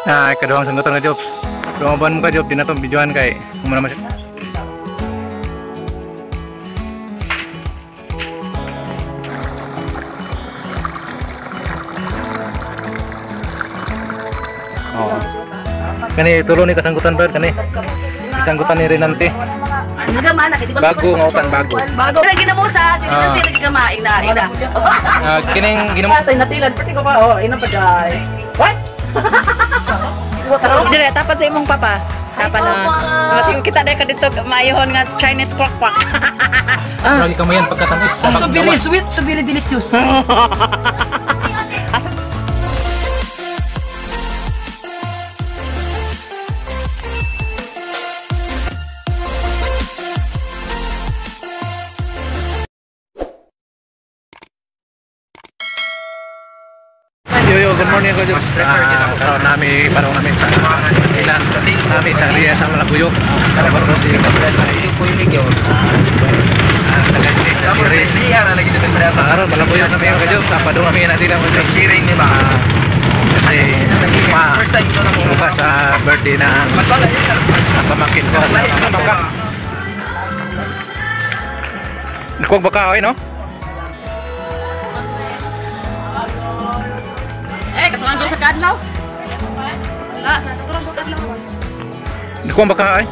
Ah, kaduhang sanggutan ka Jobs. Dumaban mo ka Jobs, di na itong videohan kay muna naman siya. Oo. Kani tulo ni kasanggutan ba kani? Isanggutan ni Renante. Bago nga utan bago. Bago lagi na mo sa si Renante lagi ka maing na ina. Ah, kining ginamo sa natilan pati ko pa oh ina pa jay. What? Dire tapat sa imong papa. Tapat na. Mas yung kita dai ka dito maayhon nga Chinese kwak kwak. Ah, lagi kamayan pagkatamis. So very sweet, so very delicious. Yo, good morning ko Jobs. Karon nami parang namin sa ilan nami sa area sa Malabuyok. Karon ko si karon Malabuyok kami ko Jobs. Padung kami natin lang ko Jobs. Sharing ni ba? Kasi first time ko na bukas sa birthday na ang pamangkin ko sa baka. Nakuwag baka oy no? Eh, katuan ko sa kadlaw. Wala, sa katuan sa kadlaw. Nakuha ba ka ay?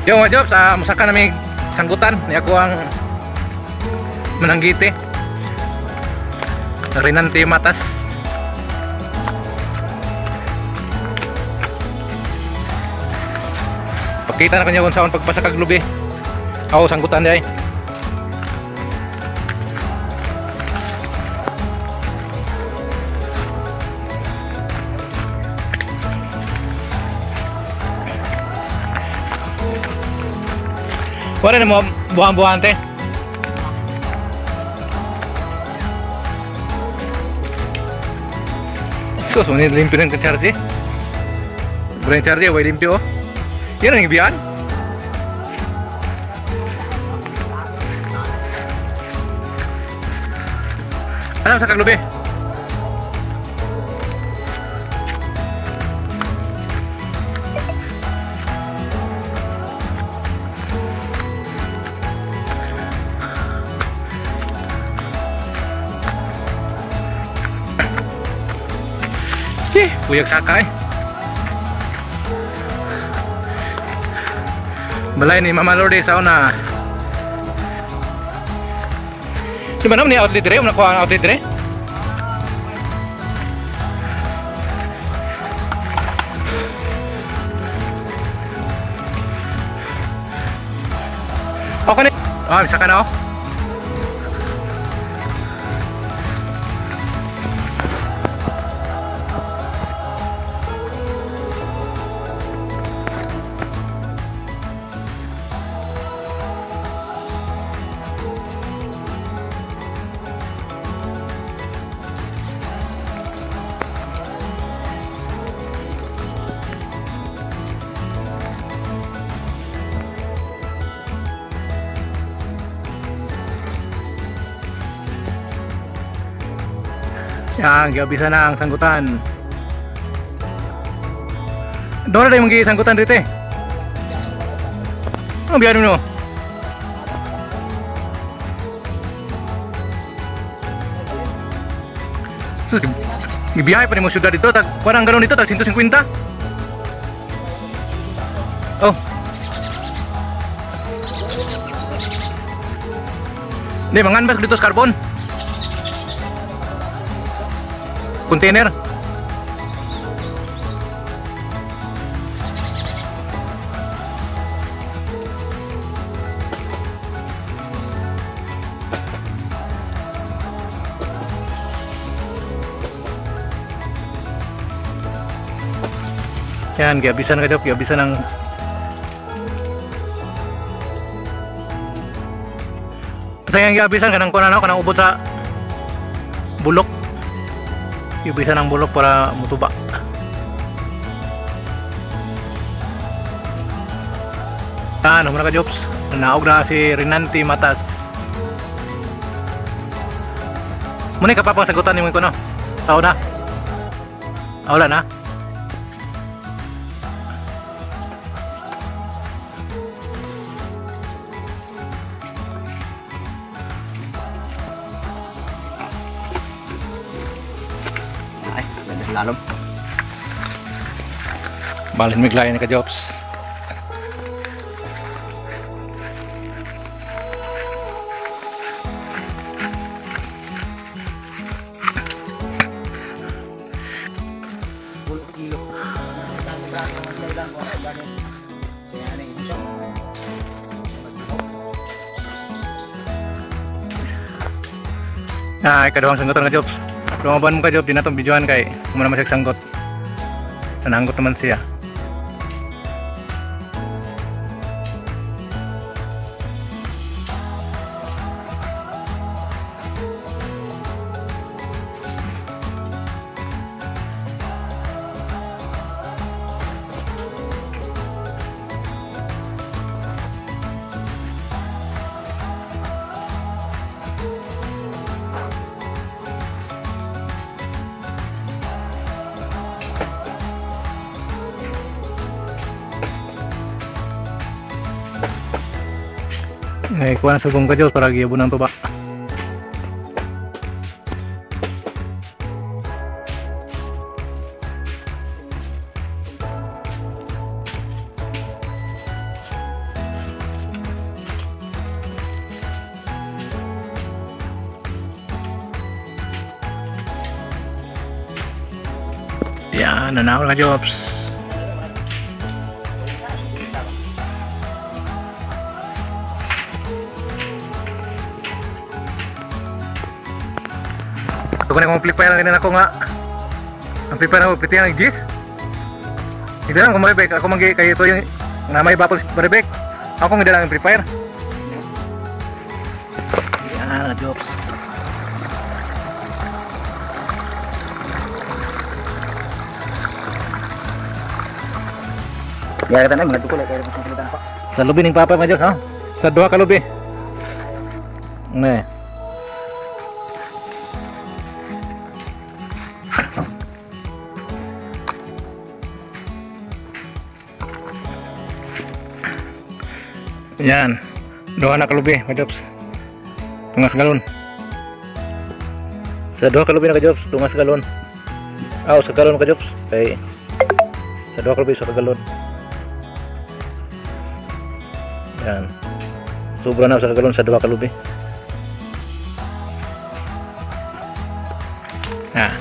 Yo mga Jobs, musaka nami sanggutan. Ni ako ang mananggiti. Rinante Matas. Pakita na kanya kung saan pagpasa kaglubi. Ako sanggutan day. Wala na mo buhang-buhante. Sus, muna limpyo ng charge. Brain charge, way limpyo. Yan ang ibiyan. Ano sa kaglubi? Eh, buyag sakay. Balay ni Mama Lourdes sa una. Di ba naman ni outlet dire? Una ko ang outlet dire? Okay na. Ah, isa ka na oh. Yan, giabisa na ang sanggutan. Doon na yung mga sanggutan dito eh. Ano biyarin mo? So, ibiyahe pa rin mo syudad dito. Parang gano'n dito, tag 150. Oh. Hindi, manganbas dito sa carbon. Container. Yan, giabisan ka Jop, giabisan ang sayang giabisan kanang kuan ano, kanang ubod sa bulok. Iubisan ang bulok para mutuba. Ano muna ka Jobs? Naog na si Rinanti Matas. Muna ka pa sagutan nimo ko no. Tao na. Ah, wala na. Ay, ganda sa lalom. Balin miglayan ka Jobs. Ah, ikaduhang sanggotan ka Jobs. Lumaban mo ka Jobs, di na itong videoan kay muna naman siya sanggot. Nananggot naman siya. Eh, kuha na sugong ka Jobs para giyabo ng tuba. Yan, nanawal ka Jobs. Ito ko na kung amplifier ang ganun ako nga. Amplifier ako, piti ang gis. Hindi lang kung maribek. Ako manggi kayo ito yung na may bapol maribek. Ako nga ang amplifier. Yan, Jobs. Ya kita na mga tukol kay mas pa. Sa lubi ning papa mga Jobs, ha? Sa duha ka lubi. Ne. Yan. Duha na kalubi, mga Jobs. Tungas galon. Sa duha kalubi na ka Jobs, tungas galon. Aw, sa galon ka Jobs. Kay sa duha kalubi sa galon. Yan. Sobra na sa galon sa duha kalubi. Na.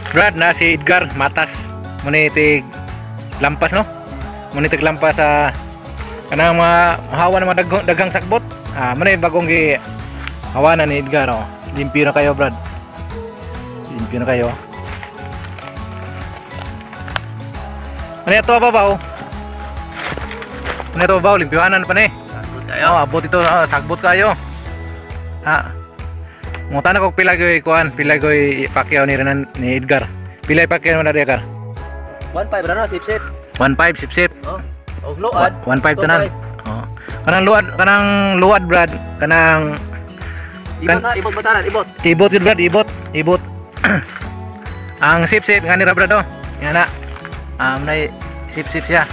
Brad na si Edgar Matas. Muna tig lampas no? Muna tig lampas sa kanang mga hawa na mga daghang sakbot. Ah, muna yung bagong gi hawa na ni Edgar oh. Limpyo na kayo, Brad. Limpyo na kayo. Ano ito babaw? Ano ito babaw? Limpyohanan pa ni. Sagbot kayo. Oh, abot ito, oh, sagbot kayo. Ha. Ngutan ako pila koy kuan, pila koy Pacquiao ni Renan ni Edgar. Pila Pacquiao na Edgar? 1.5 ra no, sip-sip. 1.5 sip-sip. Oh. Og luad. 1.5 tanan. Oh. Kanang luad Brad, kanang Ibot na, ibot batanan, ibot. Ibot yun Brad, ibot, ibot. Ang sip-sip nga ni ra Brad oh. Nga na. Nay sip-sip siya.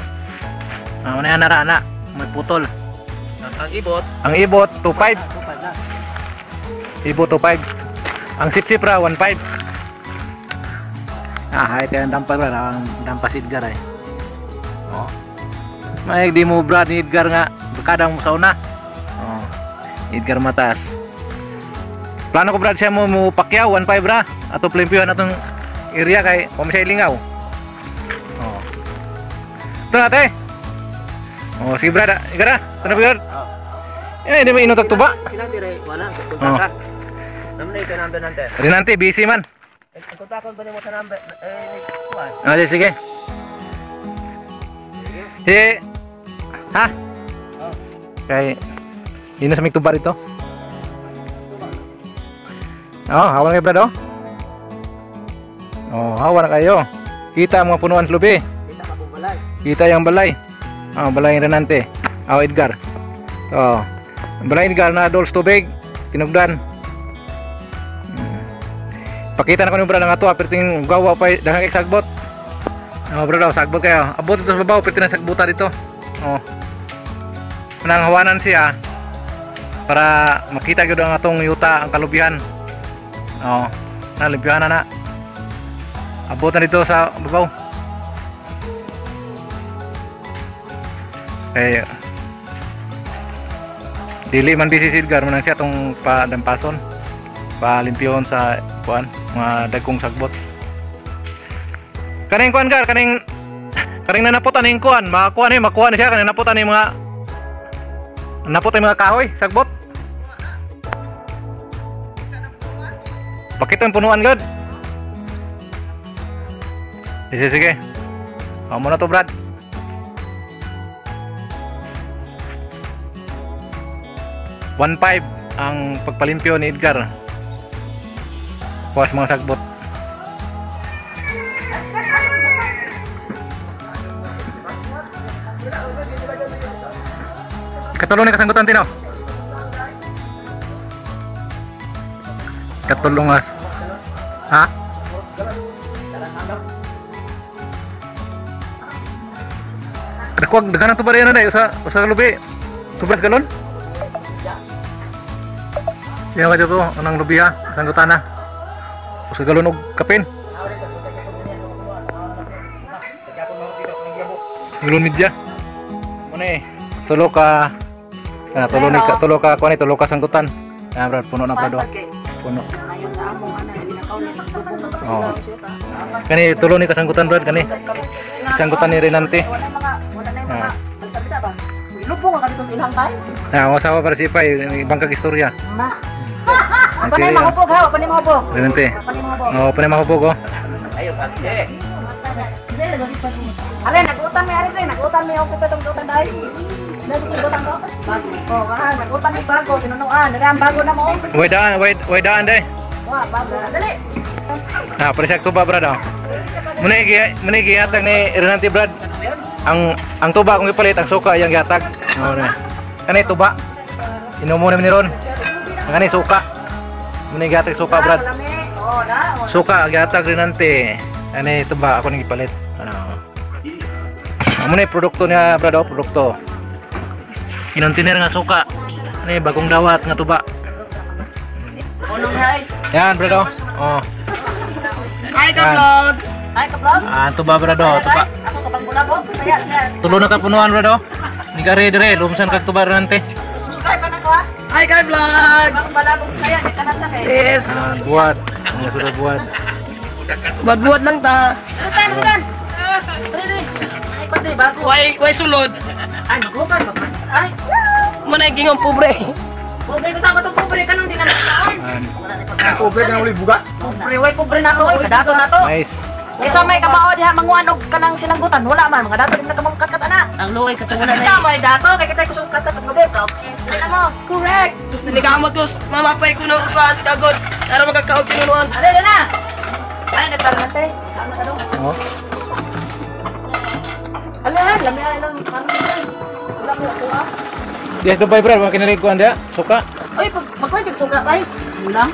Nay ana ra ana, may putol. Ang ibot. Ang ibot 2.5. 2.5 na. Ibot 2.5. Ang sip-sip ra 1.5. Ah, hay kaya ang dampa Brad, ang dampa si Edgar ay. Oh. May di mo Brad ni Edgar nga kadang sa una. Oh. Edgar Matas. Plano ko Brad siya mo mo Pacquiao 1.5 ra ato plimpyuhan atong area kay kung siya ilingaw. Oh. Ito na ate. Oh, sige Brad, Edgar ah. Ito na Brad. Eh, di mo inutag tuba. Sila dire, wala, kontak ka. Namna ito number nante. Rinante busy man. Kontakon pa nimo sa number. Eh, kuan. Ah, sige. Sige. Ha? Oh. Kay ino sa may tuba rito. Oh, hawan kayo Brad oh. Oh, hawan na kayo. Kita ang mga punuan sa lubi. Kita ka pong balay. Kita yung balay. Oh, balay ng Renante. Oh, Edgar. Oh. Balay Edgar na dols tubig. Tinugdan. Pakita na ko ni Brad ang ato, perting gawa pa daghang kay sagbot. Oh, bro, daw sagbot kayo. Abot dito sa babaw, perting na sagbuta dito. Oh. Nang hawanan siya para makita gyud ang atong yuta, ang kalubihan. Oh, nalimpyohan na na. Abot na dito sa babaw. Eh, dili man busy si Edgar, manang siya itong padampason, palimpyohon sa kuan, mga dagkong sagbot. Kaning kuan gar, kaning kaning nanaputan ning kuan, makuha ni, makuha ni siya kaning naputan ni mga napot mga kahoy, sagbot. Pakita ang punuan gud. Sige, sige. Amo na to, Brad. 1.5 ang pagpalimpyo ni Edgar. Kuha sa mga sagbot. Katulong ni kasanggutan tino. Katulong as. Ha? Dagkuag daghan na to ba rin na usa usa lubi. Sobras galon. Yan ka dito, anang lubi ha, sanggutan na. Usa galon og kapin. Galon media. Muna eh, tulo ka tulo ni ka, tulo ka kuan tulo ka sanggutan. Ah, Brad, puno na brad. Puno. Oh. Kani tulo ni kasanggutan brad kani. Sanggutan ni Renante. Ah. Lubong ka dito sa ilang tay. Ah, asawa para si Pai, ibang kag istorya. Na. Panay mahubog ha, panay mahubog. Renante. Oh, panay mahubog oh. Ayo pati. Ale, nag-utan may ari pre, nag-utan may og sa petong utan dai. Nag-utan ko. Bago. Oh, ah, nag-utan may bago tinunuan. Dali ang bago na mo. Way daan, way daan dai. Wa, bago. Dali. Ah, pre sakto ba brad oh. Muna gihatag ni Renante brad. Ang tuba kung ipalit, ang suka iyang gihatag. Oh, na. Kani tuba. Inumo namin ni Ron. Ang kani suka. Muna gihatag suka brad. Suka gihatag Renante. Ani tuba ako ning gipalit. Ano. Amo ni produkto niya brad oh, produkto. Inontiner nga suka. Ani bagong dawat nga tuba. Yan brad oh. Oh. Hi ka vlog. Hi ka vlog. Ah, tuba brad oh, tuba. Ako kabang bulabo. Saya sir. Tulo na ka punuan brad oh. Ni dire lumsan kag tuba Renante. Subscribe pa na ko ah. Hi ka vlog. Bagong balabong saya ni kana sa kay. Yes. Ah, buhat. Ang sudah buhat. Buhat-buhat lang ta. Tan tan. Ay, pati bago. Way sulod. Ay, maguban magpanis ay. Muna gingong pobre. Pobre ko tama tong pobre kanang di na nakaon. Pobre ka na uli bugas. Pobre way pobre na to oy, kadato na to. Nice. Isa may kamao diha manguan og kanang sinanggutan, wala man mga dato di na kamangkat ana. Ang luoy katong wala na. Kita mo ay dato kay kita kusog katat og gabi. Okay, na mo. Correct. Naligamot ko mama pay ko na upat kagod. Para magkakaog tinunuan. Ale na. Ay nagparante. Ano ka do? Oh. Ale, lami ay lang ano. Wala ko ako ah. Diya Dubai brad, mga kinalig ko anda, suka. Oy, pag pagkuhan kag suka bay. Ulam.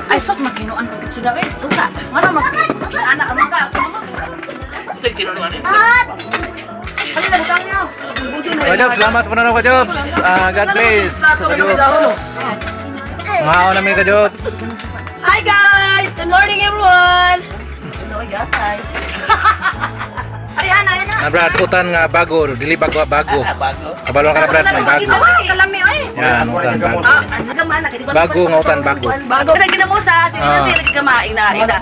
Ay sus maginuan kag suka eh. Suka. Ngano mag ana ang ka. Ano na butang niyo? Ka Jobs, salamat sa panonood ka Jobs. God bless. Ka Jobs. Mahao namin ka Jobs. Hi guys! Good morning everyone! Ay ana ana. Na brad, utan nga bago, dili bago bago. Bago. Kabalo ka na brad, may bago. Kalami oy. Yan, utan bago. Ah, ano man Bago nga utan bago. Bago na ginamusa, si Ah. Renante nagkamaing na ina.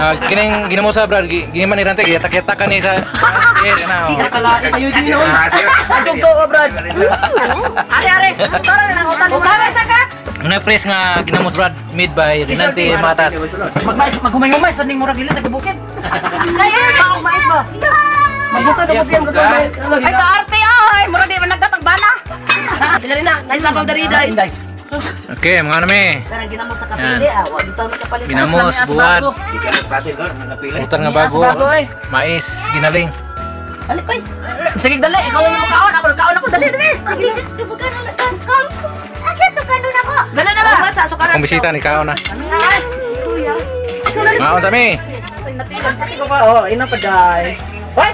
Ah, kining ginamusa brad, giniman ni Rante, giyatak-yatak ka ni sa eh na. oh. Kayo din yun. Adjog to, brad. Are are, tara na utan. Utan ta ka. Muna fresh nga ginamos brad, made by Renante Matas. Magmais maghumay-humay sa ning murag dili taga-bukid. Kaya ba mais ba? Mabuto na bukid ang mais. Ay kaarte ay, murag di man nagdatang bana. Dili na, naisabaw dari day. Okay, mga nami. Kanang ginamos sa kapili ah, wa dito na kapalit. Ginamos, buhat. Utan nga bago. Mais, ginaling. Dali pay. Sige dali, ikaw lang makaon, ako kaon ako dali dali. Sige. Asa to kanon ako? Dali na ba? Sa sukaran. Akong bisita ni kaon na. Ay, kuya. Maon sa mi. Ko pa, oh, ina pa dai. Hoy!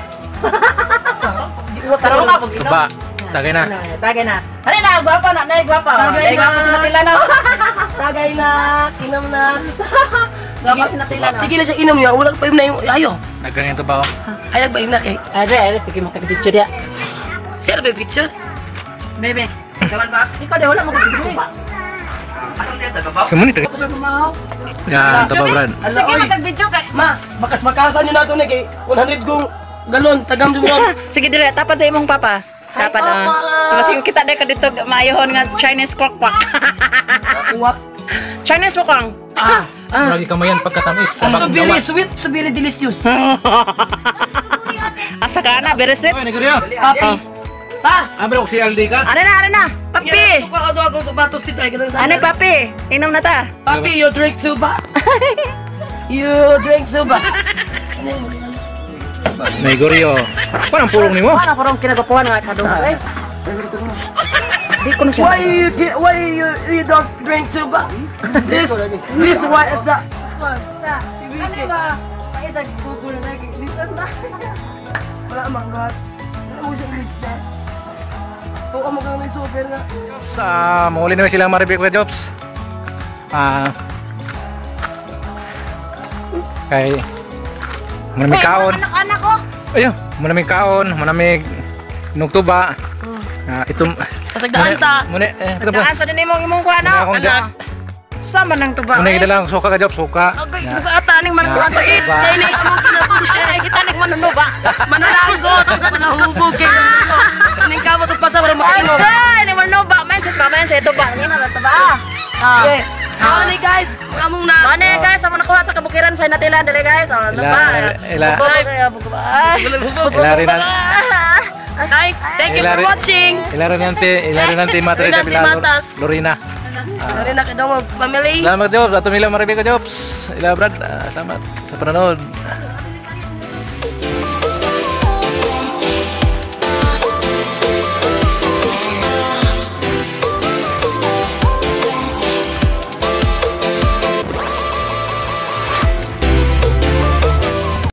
Tara ka pag Tuba. Tagay na. Tagay na. Hali na, gwapa na, nay gwapa. Tagay Nay gwapa na. si Natila na. Tagay na, inom na. Gwapa si Natila na. Sige na siya inom niya, wala pa na yung ayo. Nagganyan tuba oh. Ay ba na kay. Are, are, sige makag-picture ya. Sir, may picture. Bebe, gaman ba? Ikaw dai wala mo ko Sumuni tagay. Yan, tuba Brad. Sige, makag-video ka. Ma, bakas-bakasan niyo na ito na kay 100 kong galon, tagam din mo. Sige, dili. Tapan sa imong papa. Tapan Papa. ah. Mas yung kita dai ka dito maayohon nga Chinese crock pot. Uwak. Chinese crock. Ah, Murag kamayan pagkatamis. so very sweet, so very delicious. Asa ka na, very sweet. Oy, naguriyo. Papi. Pa. Ambil og CLD ka. Ano na, ano na? Papi! Ko ako akong sapatos dito ay ganun sa. Ano, papi? Inom na ta. Papi, you drink suba. You drink suba. Naguriyo. Parang pulong nimo. Wala parang kinagapuan nga kadong. Eh. Di ko na siya. Why you don't drink suba? This one is the Ano ba? Paitag Google na lisan na. Wala mang gat. Wala mo siyang lista. Tuwa mo kang may super nga. Sa muli naman silang maribik ka jobs. Ah. Kay muna may kaon. Anak-anak ko. Ayo, muna may kaon, muna may nugtuba. Ah, ito Pasagdaan ta. Muna eh ito ba? Daan sa din imong imong kuha Muna na. akong Anak. Sama nang tuba. Muna gidala ang suka ka jobs, suka. Agay, Ya. duga ata ning manunuba. Ya, tuba. Kay ni amo Ay, kita ning manunuba. manananggot, manahubog kay. Aning kamot ug pasa para makainom. Ay, ning manunuba. Man sa tuba, man sa tuba. Ngina na tuba. Ah. Okay. Mao ni guys, among na Ano guys, amo nakuha sa kabukiran sa natilan dili guys. Oh, Ila- tuba. ila- Ila rin na- Hi, thank you for watching. Ilari nanti matre Rinanti bila Matas. Lorena. Sorry na kadungog family. Salamat jobs, ato mila maribik ka jobs. Ila Brad, salamat sa panonood.